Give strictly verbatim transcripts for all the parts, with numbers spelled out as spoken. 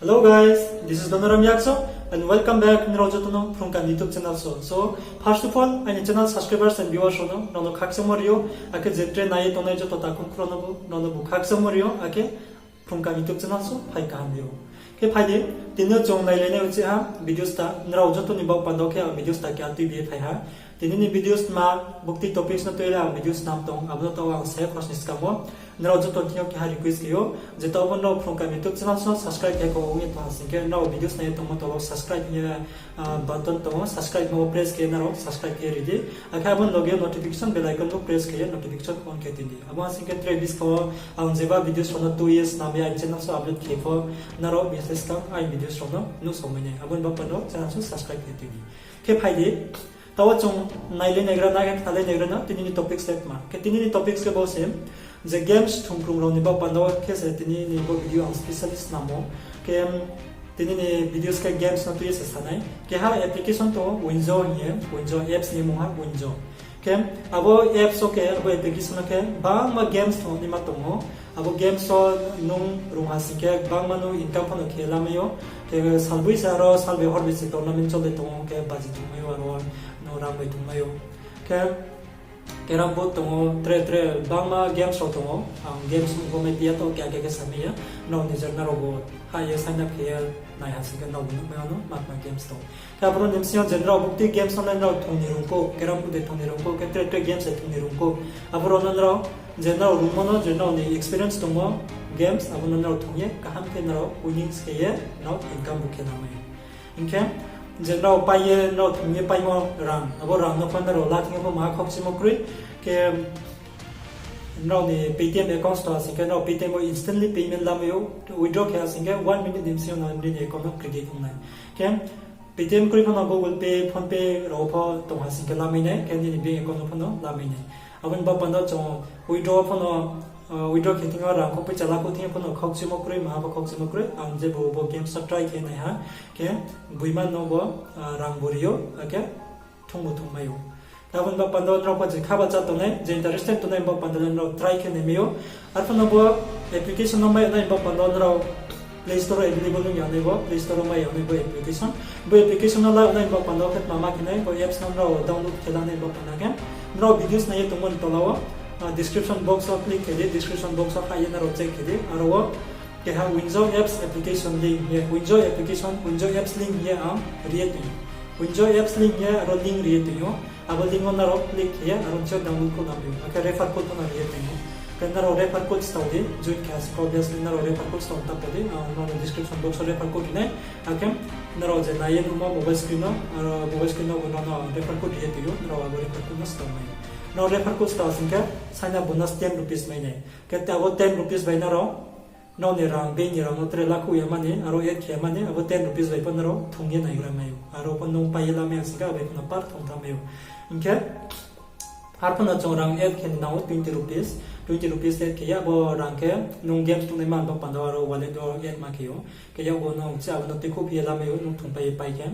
Hello guys, this is Donoram Yakso and welcome back nrao joto no Phrungkam YouTube channel so. So, first of all, aini channel subscribers and viewers rao no, nrao no khakchangmo ri ou, akhe je tre nai ye tongnai joto takhu khro no bo, nrao no bo khakchangmo ri ou, akhe Phrungkam YouTube channel so phai kaham ri ou. Khe phai di, tini yo chung nailainai uchih ha video sta, nrao joto ni baoh panda wo khe ang video sta keha tuibi ye phai ha. Tini ni videos ma bukti topics no tui le ang videos snam tong, abo no taoh ang se khosni skang wo nrao joto thing yo keha request khe ou, je taoh bo nrao Phrungkam YouTube channel so subscribe khe kho ong ye tong ha sing khe, nrao videos nai ye tongmo tola wo subscribe hing ye, ah, button tong ou, subscribe no press khe nrao subscribe khe ri di. Akhe abo ni loge notification bell icon bo press khe ye notification on khe tui di. Abo ha sing khe tre buskang wo ang jeba videos rao no tui ye snam ye aini channel so upload khe pho, nrao business kam aini videos rao no nuhsao mai nai. Abo ni baoh panda wo channel so subscribe khe tui di. Khe phai di, taoh wo chung nailai naigra na, khe khnalai naigra na, tini ni topics le tma. Khe tini ni topics khe bo se, je games thungkrung rao ni baoh panda wo khe se tini ni bo video ang specially snam ou. Khe, tini ni videos khe games no tui ye se sa nai. Keha application tong ou, Winzo hing ye, Winzo apps ni mmung ha Winzo. Khe, abo apps wo khe, abo application wo khe, bangma games tong naima tong ou. Abo games wo nung rung ha sing khe, bangma nung income pho no khe lamai ou. Khe salboi se aro salboi horbi se tournament chole tong ou, khe baji tongmai ou aro, nung rang bai tongmai ou. Khe, carrom board tong ou, tre tre bangma games rao tong ou. Ang games ongkho mai phi ya to, khe ake khe samai ya. Nrao nijer nrao bo ha ye sign up khe ye nai ha sing khe nrao bo nuhmai ou no, ma tma games tong. Khe aboro ni bsing yo je nrao bukti games no nrao thung ni rungkho, carrom board de thung ni rungkho, khe tre tre games de thung ni rungkho. Aboro no nrao, je nrao rungmo no, je nrao ni experience tongmo games, abo no nrao thung ye kaham khe nrao winnings khe ye nrao income bo khe lamai ou. Hing khe, je nrao pai ye, nrao thung ye paimo rang, abo rang no pho nrao la thing yo pho maha khokchimo kroi, khe nrao ni Paytm account tong ha sing khe, nrao Paytm wo instantly payment lamai ou, withdraw khe ha sing khe one minute ni bsing yo no nini account no credit ong nai. Khe Paytm kroi pho no Google Pay, PhonePe rao pho tong ha sing khe lamai nai, khe nini bank account no pho no lamai nai. Abo ni baoh panda chung withdraw pho no, ah, withdraw khe thing yo rang kho poicha lakhouh thing yo pho no khokchimo kroi, maha pho khokchimo kroi, ang je bo, bo games no try khe nai ha, khe boima no bo, ah, rang bo ri ou, akhe thung bo thungmai ou. Khe abo ni baoh panda wo nrao pho je kha bahcha tongnai, je interested tongnai baoh panda le nrao try khe naimai ou. Arphuh no bo application no mai nai baoh panda wo nrao Play Store wo available ong ya nai bo, Play Store wo mai ya nai bo application. Bo application no la nai baoh panda wo khe tma ma khe nai, bo apps no nrao download khe la nai baoh panda khe, nrao videos nai ye tongmo ni tola wo, ah, description box wo click khe di, description box wo hai ye nrao check khe di, aro wo keha Winzo apps application link hing ye, Winzo application, Winzo apps link hing ye ang ri ye tong ou. Winzo apps link hing ye aro link ri ye tong ou. Abo link wo nrao click khe ye aro nching yo download khe lamai ou. Akhe refer code pho no ri ye tong ou. Khe nrao refer code stao di, join khe ha sing khe obviously nrao refer code stao ta pho di, ah, nrao ni description box wo refer code ri nai. Akhe nrao je nai ye nuhmo mobile screen no, aro mobile screen no bo nrao no refer code ri ye tong ou, nrao abo refer code no stao mai. Nrao refer code stao sing khe, sign up bonus ten rupees mai nai. Khe abo ten rupees bai nrao, nrao ni rang, bank ni rang no tre lakhouh ya mani, aro add khe ya mani, abo ten rupees bai pho nrao thung ye naigra mai ou. Aro pho nung pai ye lamai ya sing khe, abo pho no par thung thanngmai ou. Hing khe, arphuh no chung rang add khe ni nang ou twenty rupees, twenty rupees add khe ye, abo rang khe nung games tongnai man baoh panda wo aro wallet wo add ma khe ou. Khe yag wo nung chi abo no tuikhouh phi ye lamai ou, nung thungpai ye pai khe.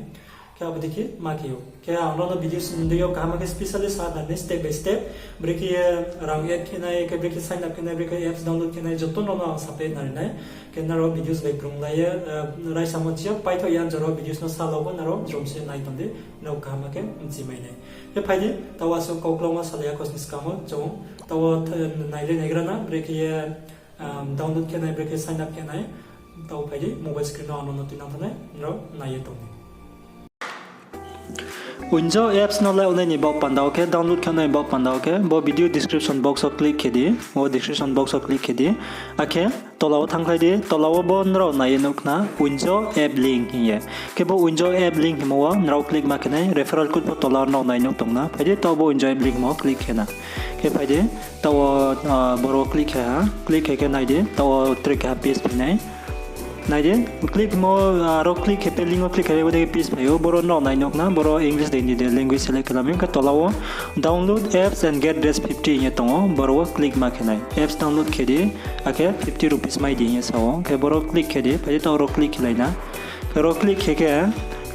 Khe abo dei khe ma khe ou. Khe ang nrao no video sini dei yo kaham khe specially sa nai step by step. Brekhe ye rang add khe nai, khe brekhe sign up khe nai, brekhe apps download khe nai, joto nrao no ang sapai nari nai. Khe nrao videos bai krunglai ye, eh, raisamo chi yo paithoh ya jora videos no sa la bo nrao jrom se nai tong di, nrao kaham khe mchi mai nai. Khe phai di, taoh asuh kauklama salai ya khosni skang wo chung, taoh wo, eh, nailai naigra na, brekhe ye, um, download khe nai, brekhe sign up khe nai, taoh phai di, mobile screen no ang nrao no tuinang thanng nai, nrao nai ye tong di. Winzo apps no la nai ni baoh panda wo khe, download khe nai baoh panda wo khe, bo video description box wo click khe di, bo description box wo click khe di, akhe tola wo thanngkhlai di, tola wo bo nrao nai ye nuh khna, Winzo app link hing ye. Khe bo Winzo app link hingmo wo nrao click ma khe nai, referral code pho tola wo nrao nai nuh tong na. Phai di, taoh bo Winzo app link hingmo wo click khe na. Khe phai di, taoh wo, ah, boro click khe ha, click khe khe nai di, taoh wo tre keha page phai nai. Nai di, click mo, aro click khe pe link wo click khe bo dei khe page phai ou, boro nrao nai nuh khna, boro English de Hindi de language select khe lamai ou, khe tola wo download apps and get rates fifty hing ye tong ou, boro wo click ma khe nai, apps download khe di, akhe fifty rupees mai di hing ye sa ou, khe boro click khe di, phai di taoh ro click khe lai na. Khe ro click khe khe,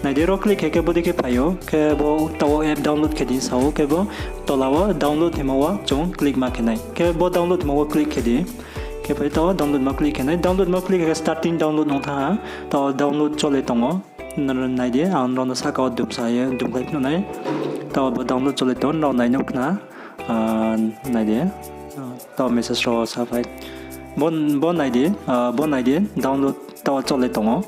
nai di ro click khe khe bo dei khe phai ou, khe bo taoh wo app download khe di sa ou, khe bo tola wo download hingmo wo chung click ma khe nai. Khe bo download hingmo wo click khe di. Khe phai di, taoh download mo click khe nai. Download mo click khe starting download ong thanng ha. Taoh download chole tong ou. Nrao nai di, ang nrao no sahka wo dumsa ye dumkhlai phnuh nai. Taoh bo download chole tong ou, nrao nai nuh khna. Nai di, taoh message rao saphai. Bo nai di, bo nai di, download taoh chole tong ou.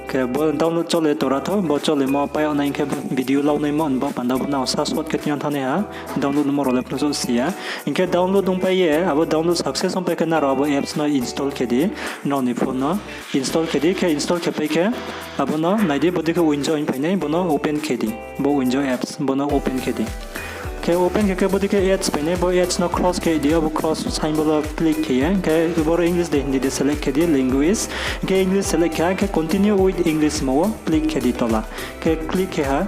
Khe bo download chole tora tho, bo cholemo pai yag nai hing khe video lau naimo ni baoh panda bo nrao sa short khe tini thanng nai ha. Download ongmo rao le phnuh si ya. Hing khe download ongpai ye, abo download success ongpai khe nrao abo apps no install khe di, nrao ni phone no install khe di, khe install khe pai khe, abo no nai di, bodei khe window hing phai nai, bo no open khe di, bo window apps, bo no open khe di. Khe open khe khe bodei khe ads phai nai, bo ads no cross khe di, abo cross symbol wo click khe ye, khe boro English de Hindi de select khe di, language, khe English select khe ha, khe continue with English mo wo click khe di tola. Khe click khe ha,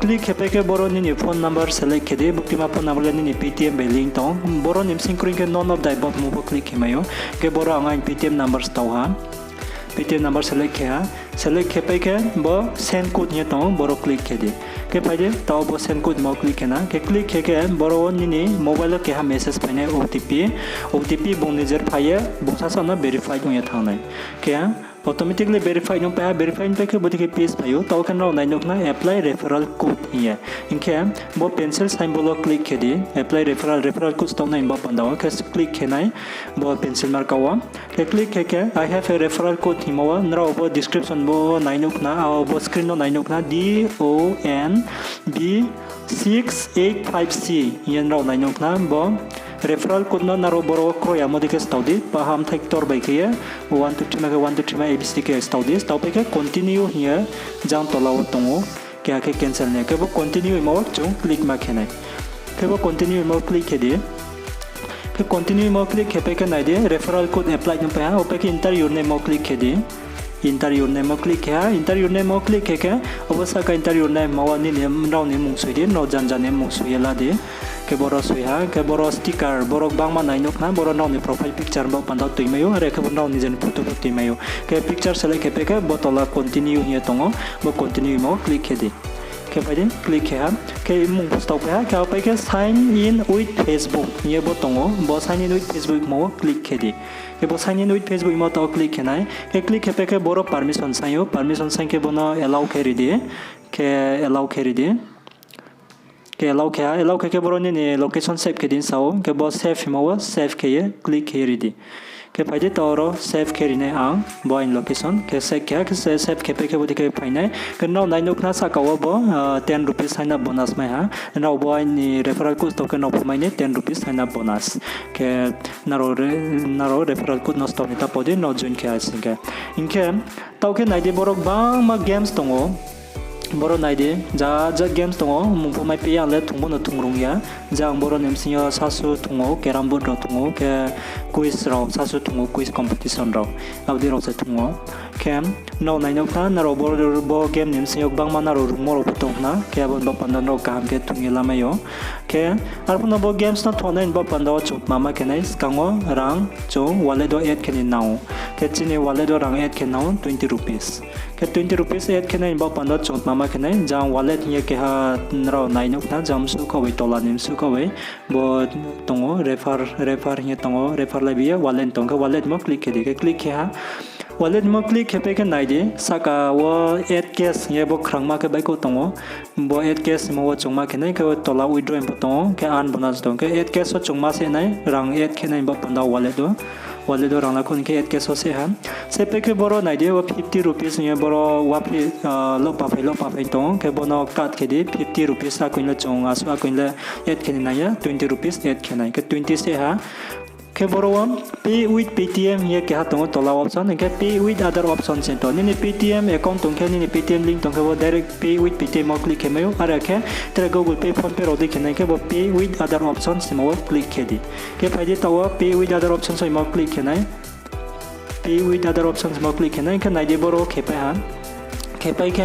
click khe pai khe boro nini phone number select khe di, buktima phone number le nini Paytm bai link tong, boro ni bsing kroi khe none of the above mo pho click khe mai ou, khe boro ang aini Paytm number stao ha. Paytm number select khe ha, select khe pai khe bo send code hing ye tong ou, boro click khe di. Khe phai di, taoh bo send code mo click khe na, khe click khe khe boro wo nini mobile wo keha message phai nai OTP, OTP bung nijer phai ye bung sasa no verified ong ye thanng nai. Khe automatically verified ong pai ha, verified pai khe bodei khe page phai ou, taoh khe nrao nai nuh khna apply referral code hing ye. Hing khe bo pencil symbol wo click khe di, apply referral, referral code stao nai ni baoh panda wo khe click khe nai bo pencil mark wo. Khe click khe khe I have a referral code hingmo wo, nrao bo description bo nai nuh khna, abo screen no nai nuh khna, D O N B six eight five C hing ye nrao nai nuh khna, bo referral code no nrao boro wo kroi yamo dei khe stao di, paham thai ktor bai khe ye, one two three ma khe one two three ma A B C D khe stao di, stao pai khe continue hing ye jang tola wo tong ou, keha khe cancel ni, khe bo continue hingmo wo chung click ma khe nai. Khe bo continue hingmo click khe di. Khe continue hingmo click khe pai khe nai di, referral code applied ong pai ha, o pai khe enter your name mo click khe di. Enter your name mo click khe ha, enter your name mo click khe khe, abo sahka enter your name mo wo nini nrao ni mmung soi di, nrao janja ni mmung soi ye la di. Khe boro soi ha, khe boro sticker, boro gbangma nai nuh khna, boro nrao ni profile picture bo panda toimai ou, are khe bo nrao ni je ni photo pho toimai ou. Khe picture select khe pai khe bo tola continue hing ye tong ou, bo continue mo click khe di. Khe phai di, click khe ha, khe mmung pho stao pai ha, khe abo pai khe sign in with Facebook hing ye bo tong ou, bo sign in with Facebook mo wo click khe di. Khe bo sign in with Facebook mo taoh click khe nai, khe click khe pai khe boro permission saing ou, permission saing khe bo no allow khe ri di, khe allow khe ri di. Khe allow khe ha, allow khe khe boro nini location save khe di sa ou, khe bo save hingmo wo save khe ye click khe ye ri di. Khe phai di, taoh ro save khe ri nai ang bo aini location, khe save khe ha, khe save khe pai khe bodei khe phai nai. Khe nrao nai nuh khna sahka wo bo ten rupees sign up bonus mai ha. Nrao bo aini referral code tong khe nrao pho mai nai ten rupees sign up bonus. Khe nrao referral code no stao ni ta pau di, nrao join khe ha sing khe. Hing khe taoh khe nai di, boro gbangma games tong ou. Boro nai di, ja ja games tong ou, mmung pho mai pai ya, ang le thung bo no thung rung ya. Jang boro ni bsing yo sasu thung ou, carrom board rao thung ou, khe quiz rao sasu thung ou, quiz competition rao. Abo dei rao se thung ou. Khe nrao nai nuh khna, nrao bo, bo game ni bsing yo gbangma nrao rungmo rao pho tong khna, khe abo ni baoh panda nrao kaham khe thung ye lamai ou. Khe arphuh no bo games no thungnai ni baoh panda wo chung tma ma khe nai, skang wo rang chung wallet wo add khe ni nang ou. Khe chini wallet wo rang add khe nang ou twenty rupees. Khe twenty rupees add khe nai ni baoh panda chung tma ma khe nai, jang wallet hing ye keha nrao nai nuh khna, jang msuh khaoh bai, tola ni msuh khaoh bai. Bo tong ou, refer, refer hing ye tong ou, refer lai bi ye wallet tong khe wallet mo click khe di, khe click khe ha. Wallet mo click khe pai khe nai di, sahka wo add cash hing ye bo khrangma khe baihkhouh tong ou. Bo add cash hingmo wo chung ma khe nai, khe tola withdraw hing pho tong ou, khe earn bonus tong ou, khe add cash wo chung ma se nai, rang add khe nai ni baoh panda wallet wo. Wallet wo rang la khou ni khe add cash wo se ha. Se pai khe boro nai di, bo fifty rupees hing ye boro waphi, lohpaphai lohpaphai tong ou, khe bo no cut khe di, fifty rupees akoing le chung asuh akoing le add khe ni nai ya, twenty rupees add khe nai, khe twenty se ha. Khe boro wo pay with Paytm hing ye keha tong ou tola option, hing khe pay with other option se tong ou. Nini Paytm account tong khe, nini Paytm link tong khe bo direct pay with Paytm wo click khe mai ou, are khe tre Google Pay, PhonePe rao dei khe nai khe bo pay with other option hingmo wo click khe di. Khe phai di, taoh wo pay with other option hingmo click khe nai. Pay with other options mo click khe nai, khe nai di boro wo khe pai ha. Khe pai khe,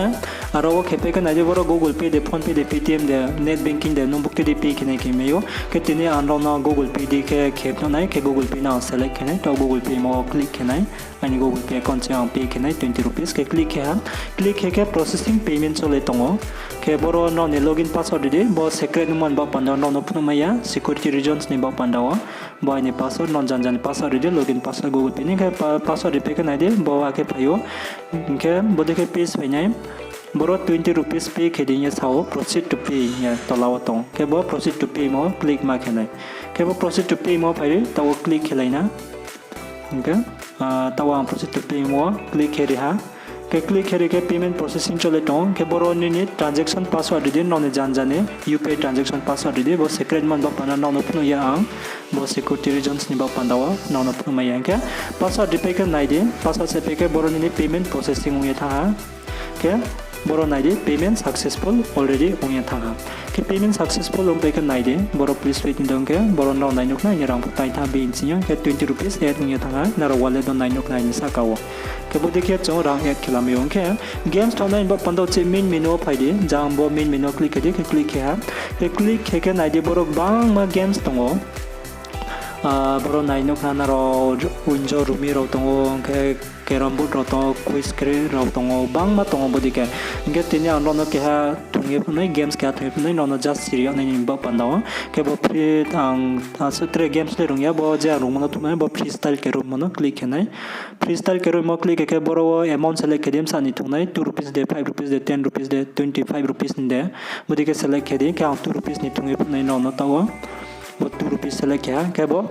aro wo khe pai khe nai di boro Google Pay de, PhonePe de, Paytm de, net banking de, nung buktui di pay khe nai khe mai ou. Khe tini ang nrao no Google Pay di khe khe phnuh nai, khe Google Pay no select khe nai, taoh Google Pay mo click khe nai. Aini Google Pay account se ang pay khe nai twenty rupees khe click khe ha. Click khe khe processing payment chole tong ou. Khe boro nrao ni login password ri di, bo secret nungmo ni baoh panda wo nrao no phnuh mai ya, security reasons ni baoh panda wo. Bo aini password, nrao janja ni password ri di, login password Google Pay ni khe pa-, password ri pai khe nai di, bo akhe phai ou. Hing khe bodei khe page phai nai. Boro twenty rupees pay khe di hing ye sa ou, proceed to pay hing ye tola wo tong. Khe bo proceed to pay mo click ma khe nai. Khe bo proceed to pay mo phai di, taoh wo click khe lai na. Hing khe, ah, taoh wo ang proceed to pay mo click khe ri ha. Khe click khe ri khe payment processing chole tong ou. Khe boro nini transaction password ri di, nrao ni janja ni U P I transaction password ri di, bo secret man ba panda nrao no phnuh ya ang. Bo security reasons ni baoh panda wo nrao no phnuh mai ya. Hing khe password ri pai khe nai di, password se pai khe boro nini payment processing ong ye thanng ha. Khe boro nai di, payment successful already ong ye thanng ha. Khe payment successful ong pai khe nai di, boro please wait ni dong khe, boro nrao nai nuh khnai ni rang pho tai tha bini sing yo, khe twenty rupees add ong ye thanng ha, nrao wallet no nai nuh khnai ni sahka wo. Khe bodei khe chung rang add khe lamai ou. Hing khe games thanng nai ni baoh panda wo se main menu wo phai di, jang bo main menu wo click khe di, khe click khe ha. Khe click khe khe nai di, boro gbangma games tong ou. Ah, boro nai nuh khna nrao, Unjo Rumi rao tong ou, hing khe carrom board rao tong ou, quiz kre rao tong ou, gbangma tong ou bodei khe. Hing khe tini ang nrao no keha thung ye phnuh nai, games keha thung ye phnuh nai, nrao no just siri yag nai ni baoh panda wo. Khe bo free, ang, asuh tre games le rung ya, bo je ang rungmo no thung nai, bo freestyle carrom mo no click khe nai. Freestyle carrom mo click khe khe boro wo amount select khe di, bsa ni thung nai, two rupees de, five rupees de, ten rupees de, twenty five rupees ni de. Bodei khe select khe di, khe ang two rupees ni thung ye phnuh nai nrao no taoh wo. Bo two rupees select khe ha, khe bo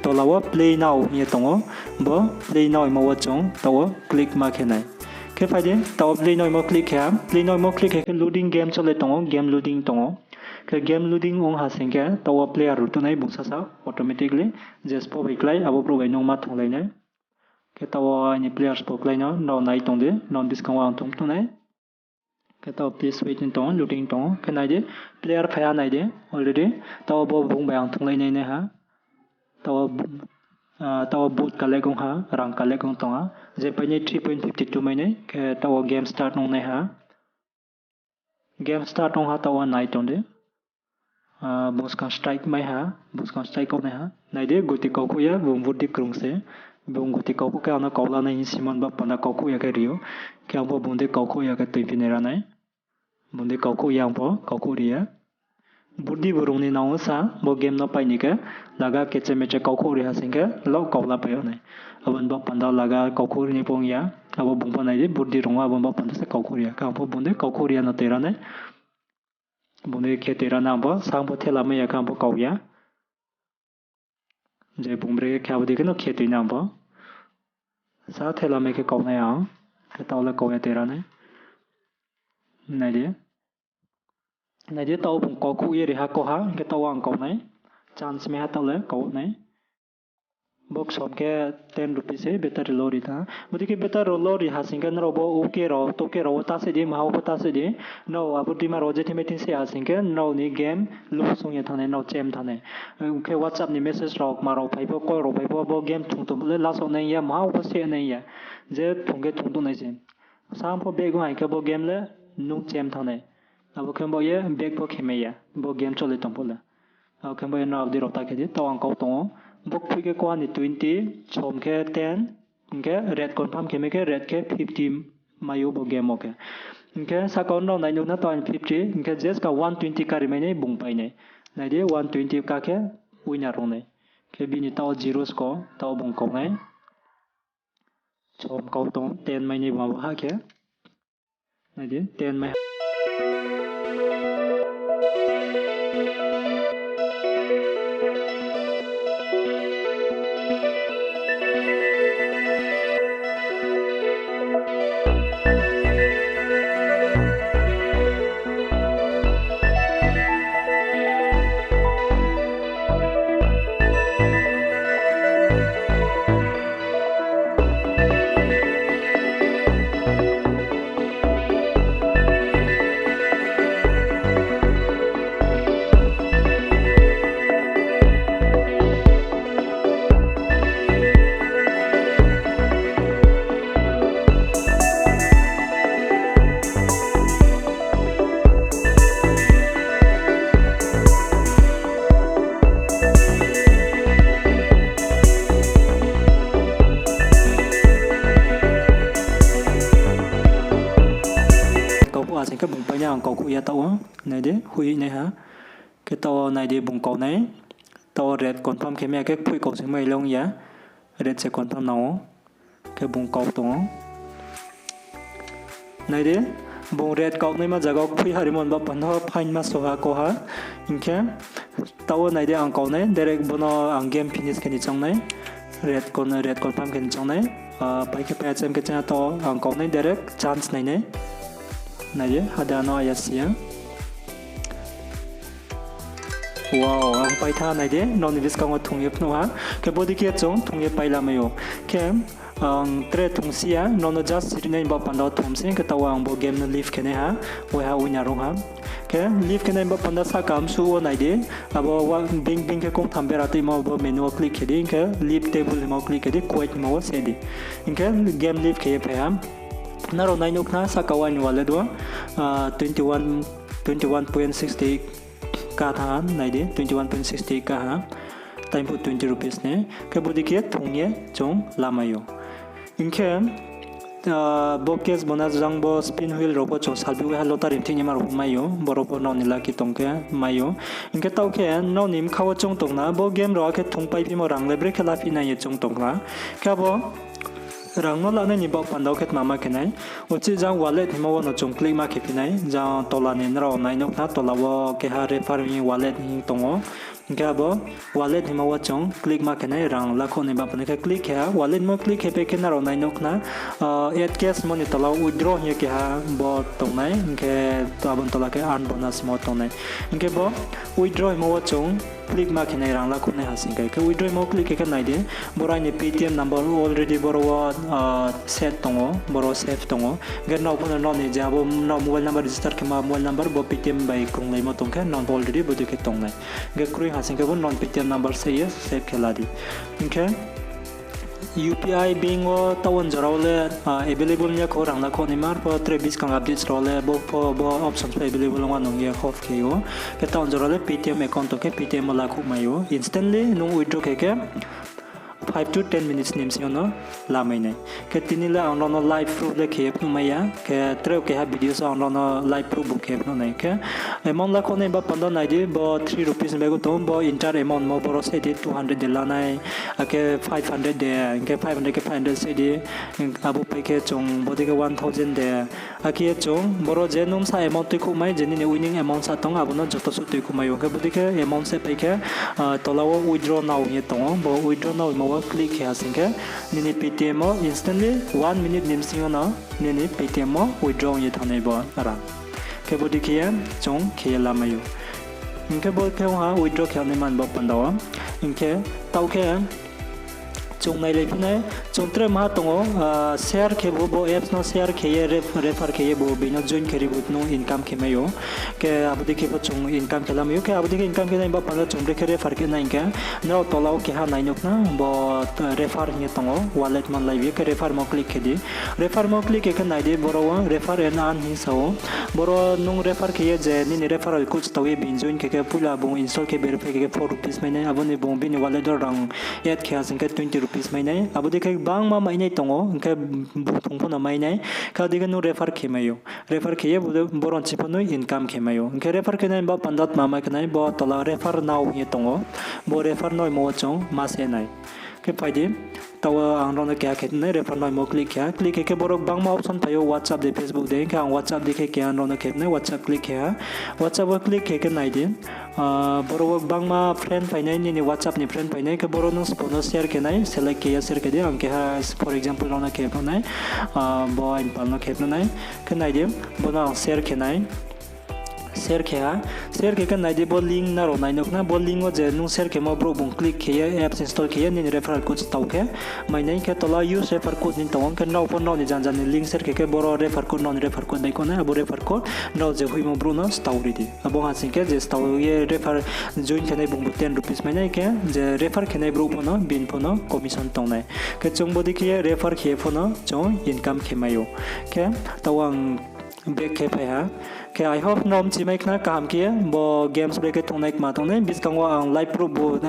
tola wo play now hing ye tong ou. Bo play now hingmo wo chung taoh wo click ma khe nai. Khe phai di, taoh wo play now hingmo click khe ha. Play now hingmo click khe khe loading game chole tong ou, game loading tong ou. Khe game loading ong ha sing khe taoh wo player rao tongnai bung sasa automatically. Je spo bai klái, abo brouh bai nung ma thunglai nai. Khe taoh wo aini players pho klái no, nrao nai tong di, nrao buskang wo ang thung tongnai. Khe taoh wo please wait ni tong ou, loading tong ou. Khe nai di, player phai ha nai di, already. Taoh wo bo bung bai ang thunglai nai nai ha. Taoh wo, ah, taoh wo vote collect ong ha, rang collect ong tong ha. Je pai nai three point fifty two mai nai, khe taoh wo game start ong nai ha. Game start ong ha taoh wo nai tong di. Ah, buskang strike mai ha, buskang strike kau nai ha. Nai di, guti kaukhouh ya, bung burdi krung se. Bung guti kaukhouh khe ang no kaula nai hing simo ni baoh panda kaukhouh ya khe ri ou. Khe ang pho bung dei kaukhouh ya khe tuiphi nai ra nai. Bung dei kaukhouh ya ang pho, kaukhouh ri ya. Burdi bo rung ni nang ou sa, bo game no pai ni khe, laga keche meche kaukhouh ri ha sing khe, lo kaula pai yag nai. Abo ni baoh panda laga kaukhouh ri ni pho ong ya, abo bung pho nai di, burdi rung ou, abo ni baoh panda se kaukhouh ri ya. Khe ang pho bung dei kaukhouh ri ya no toi ra nai. Bung dei khe toi ra nai ang pho, sa ang pho thela mai ya khe ang pho kau ya. Je bung bre khe abo dei khe no khe toi nai ang pho. Sa thela mai khe kau nai ang. Khe taoh le kau ya toi ra nai. Nai di. Nai di, taoh bung kaukhouh ye ri ha kau ha, hing khe taoh ang kau nai. Chance mai ha taoh le kau nai. Bo ksom khe ten rupees se battery low ri tha. Bodei khe battery low ri ha sing khe nrao bo OK rao, OK rao wo ta se di, maha wo pho ta se di. Nrao abo dima rao je thimai thing se ha sing khe nrao ni game lose ong ye thanng nai, nrao chem thanng nai. Khe WhatsApp ni message rao, kma rao phai pho, call rao phai pho, bo game thung tong phuh le last ong nai ya, maha wo pho se nai ya. Je thung khe thung tong nai se. Sa ang pho back ong hai khe bo game le nung chem thanng nai. Abo khe bo ye back pho khe mai ya, bo game chole tong phuh le. Abo khe bo ye nrao abo dei rao ta khe di, taoh ang kau tong ou. Bo kphui khe kau ha ni twenty, som khe ten, hing khe red confirm khe mai khe red khe fifty mai ou bo game wo khe. Hing khe sahka wo nrao nai nuh na taoh ang fifty, hing khe je ska one twenty kari mai nai bung pai nai. Nai di, one twenty ka khe winner ong nai. Khe bini taoh zero sko, taoh bung kau nai. Som kau tong, ten mai nai bung abo ha khe. Nai di, ten mai ha. Bung painai ang kaukhouh ya taoh wo. Nai di, hoih nai ha. Khe taoh wo nai di bung kau nai. Taoh wo red confirm khe mai ya khe kphoih kau se mai le ong ya. Red se confirm nang ou. Khe bung kau tong ou. Nai di, bung red kau naima zaga wo kphoih ha rimo ni baoh panda wo fine ma so ha kau ha. Hing khe taoh wo nai di ang kau nai, direct bo no ang game finish khe ni choung nai. Red confirm khe ni choung nai. Pai khe pai ya chem khe chem ya taoh ang kau nai direct chance nai nai. Nai di, ha de ano aya si ya. Wow, ang pai tha nai di, nrao ni buskang wo thung ye phnuh ha. Khe bodei khe chung thung ye pai lamai ou. Khe ang tre thung si ya, nrao no just sirinai ni baoh panda wo thum se, khe taoh wo ang bo game no leave khe nai ha, waiha winner ong ha. Khe leave khe nai ni baoh panda sahka msu wo nai di, abo being being khe kongtham bera tuimo abo menu wo click khe di, hing khe leave table hingmo wo click khe di, quit hingmo wo se di. Hing khe game leave khe ye phai ha. Nrao nai nuh khna sahka wo aini wallet wo, twenty one point six ka thanng ha, nai di, twenty one point six ka ha, time phuh twenty rupees ni, khe bodei khe thung ye chung lamai ou. Hing khe, bo cash bonus jang bo spin wheel rao pho chung salbi waiha lottery mthih naima rao pho mai ou, boro pho nrao ni lucky tong khe mai ou. Hing khe taoh khe nrao ni bkha wo chung tong na, bo game rao akhe thung paiphimo rang le brekhe laphi nai ye chung tong khna. Khe abo rang no lanai ni baoh panda wo khe tma ma khe nai. Uchih jang wallet hingmo wo no chung click ma khe phi nai. Jang tola ni nrao nai nuh khna, tola wo keha refer hing wallet hing tong ou. Hing khe abo wallet hingmo wo chung click ma khe nai, rang lakhouh nai baoh panda khe click khe ha. Wallet mo click khe pai khe nrao nai nuh khna, add cash mo ni tola wo withdraw hing ye keha bo tong nai. Hing khe abo ni tola khe earn bonus hingmo tong nai. Hing khe bo withdraw hingmo wo chung click ma khe nai, rang lakhouh nai ha sing khe. Khe withdraw hingmo click khe khe nai di. Boro aini Paytm number already boro wo set tong ou, boro save tong ou. Hing khe nrao pho no nrao ni je abo nrao mobile number register khe ma mobile number bo Paytm bai krunglaimo tong khe nrao pho already bodei khe tong nai. Hing khe kroi ha sing khe bo nrao ni Paytm number se ye save khe la di. Hing khe U P I bank wo taoh wo jora wo le available ya kho, rang lakhouh naima, arpho tre buskang updates rao le bo pho bo options pho available ong ya nung ye off khe ou. Khe taoh wo jora le Paytm account tong khe Paytm wo lakhouh mai ou. Instantly nung withdraw khe khe five to ten minutes ni bsing yo no lamai nai. Khe tini le ang nrao no live proof le khe ye phnuh mai ya. Khe tre keha video so ang nrao no live proof bu khe phnuh nai. Khe amount lakhouh nai ba panda nai di, bo three rupees ni bag tong, bo enter amount mo boro se di two hundred de lanai, akhe five hundred de, hing khe five hundred khe five hundred se di, abo pai khe chung bodei khe one thousand de, akhe chung boro je nung sa amount tuikhouh mai, je nini winning amount sa tong, abo no joto suh tuikhouh mai ou. Khe bodei khe amount se pai khe tola wo withdraw now hing ye tong ou, bo withdraw now hingmo wo click khe ha sing khe nini Paytm wo instantly one minute ni bsing yo no nini Paytm wo withdraw ong ye thanng nai bo rang. Khe bodei khe ye chung khe ye lamai ou. Hing khe bo khe ong ha withdraw khe naima ni bo panda wo. Hing khe taoh khe chung nailai phi nai, chung tre maha tong ou, share khe bo, bo apps no share khe ye, refer khe ye bo bini join khe ri bo nung income khe mai ou. Khe abo dei khe pho chung income khe lamai ou. Khe abo dei khe income khe nai ba panda chung brekhe refer khe nai hing khe, nrao tola wo keha nai nuh khna, bo refer hing ye tong ou, wallet man lai bi khe refer mo click khe di. Refer mo click khe khe nai di, boro wo refer and earn hing sa ou. Boro nung refer khe ye je nini referral code stao ye bini join khe khe poila bung install khe verify khe khe four rupees mai nai, abo ni bung bini wallet wo rang add khe ha sing khe twenty rupees mai nai. Abo dei khe gbangma mai nai tong ou, hing khe bung thung pho no mai nai. Khe abo dei khe nung refer khe mai ou. Refer khe ye boro nchi pho no income khe mai ou. Hing khe refer khe nai ba panda tma ma khe nai, bo tola refer now hing ye tong ou. Bo refer now hingmo wo chung ma se nai. Khe phai di, taoh wo ang nrao no keha khe nai, refer now hingmo click khe ha. Click khe khe boro gbangma option phai ou, WhatsApp de, Facebook de, hing khe ang WhatsApp dei khe keha nrao no khe nai, WhatsApp click khe ha. WhatsApp wo click khe khe nai di, boro wo gbangma friend phai nai, nini WhatsApp ni friend phai nai, khe boro nung sbo no share khe nai, select khe ye share khe di, ang keha, for example, nrao no khe phnuh nai, bo aini pal no khe phnuh nai, khe nai di, bo no ang share khe nai. Share khe ha, share khe khe nai di, bo link nrao nai nuh khna, bo link wo je nung share khemo brouh bung click khe ye apps install khe ye nini referral code stao khe mai nai. Khe tola use refer code hing tong ou, khe nrao pho nrao ni janja ni link share khe khe boro refer code, nrao ni refer code bai kho nai, abo refer code nrao je hoihmo brouh no stao ri di. Abo ha sing khe je stao ye refer join khe nai bung bo ten rupees mai nai, khe je refer khe nai brouh pho no bini pho no commission tong nai. Khe chung bodei khe ye refer khe ye pho no chung income khe mai ou. Khe taoh ang Back khe phai ha. Khe I hope nrao mchimai khna kaham khe bo games bre khe tongnai kma tongnai. Buskang wo ang live proof bo,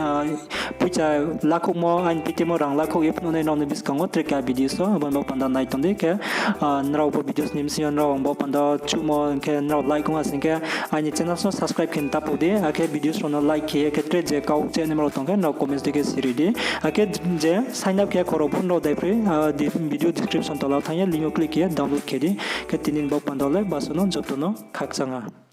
poicha lakhouhmo, aini Paytm wo rang lakhouh ye phnuhnai nrao ni buskang wo tre keha videos wo, abo ni baoh panda nai tong di khe, nrao bo videos ni bsing yo nrao ang baoh panda chuhmo hing khe nrao like ong ha sing khe aini channels no subscribe khe ta pho di, akhe videos rao no like khe ye khe tre je kau chehnaima rao tong khe nrao comments dei khe siri di. Akhe je sign up khe ya khorok pho nrao daiphroi, video description tola thanng ye link wo click khe ye download khe di. Khe tini ni baoh panda le basuh no joto no khakchang ha.